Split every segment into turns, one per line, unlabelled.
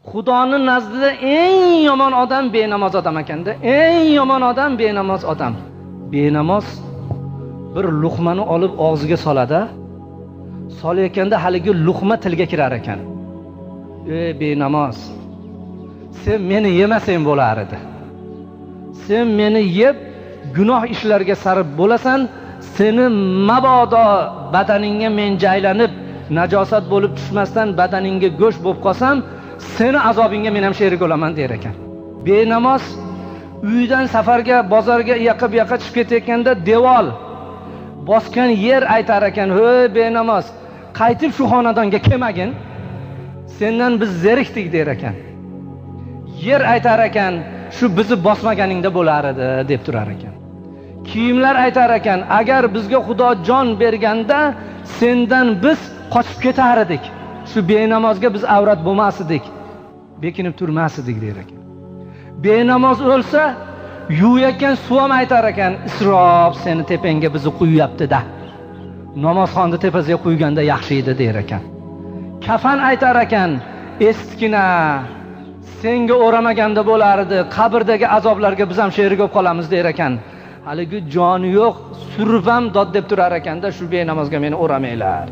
Xudoni nazdida eng yomon odam benamoz odam ekanda. Eng yomon odam benamoz odam. Benamoz bir luqmani olib og'ziga soladi. Solayotganda haligi luqma tilga kirar ekan. Ey benamoz, sen meni yemasang bo'lar edi. Sen meni yeb gunoh ishlarga sarf bo'lasan, seni mabodo badaningga men jaylanib najosat bo'lib tushmasdan badaningga go'sht bo'lib qolsam, seni azobingga men ham sherik bo'laman der ekan. Benamoz uydan safarga, bozorga, u yoqqa bu yoqqa chiqib ketayotganda devor bosgan yer aytar ekan: "Hey benamoz, qaytib shu xonadonga kelmagin, sendan biz zerikdik" der ekan. Yer aytar ekan, shu bizni bosmaganingda bo'lar edi deb turar ekan. Kiyimlar aytar ekan, agar bizga Xudo jon berganda sendan biz qochib ketar edik. Shu benamozga biz avrat bo'lmas edik, bekinib turmas edik der ekan. Benamoz o'lsa, yuvayotgan suv ham aytar ekan, isrof seni tepangga bizni quyapti-da. Namozxonni tepasiga quyganda yaxshi edi der ekan. Kafan aytar ekan, eskina senga o'ramaganda bo'lar edi, qabrdagi azoblarga biz ham sherik bo'lib qolamiz der ekan. Haligi joni yo'q, surib ham dod deb turar ekanda, shu benamozga meni o'ramanglar.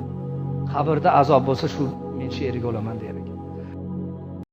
Qabrda azob bo'lsa shu men sherik bo'laman der ekan.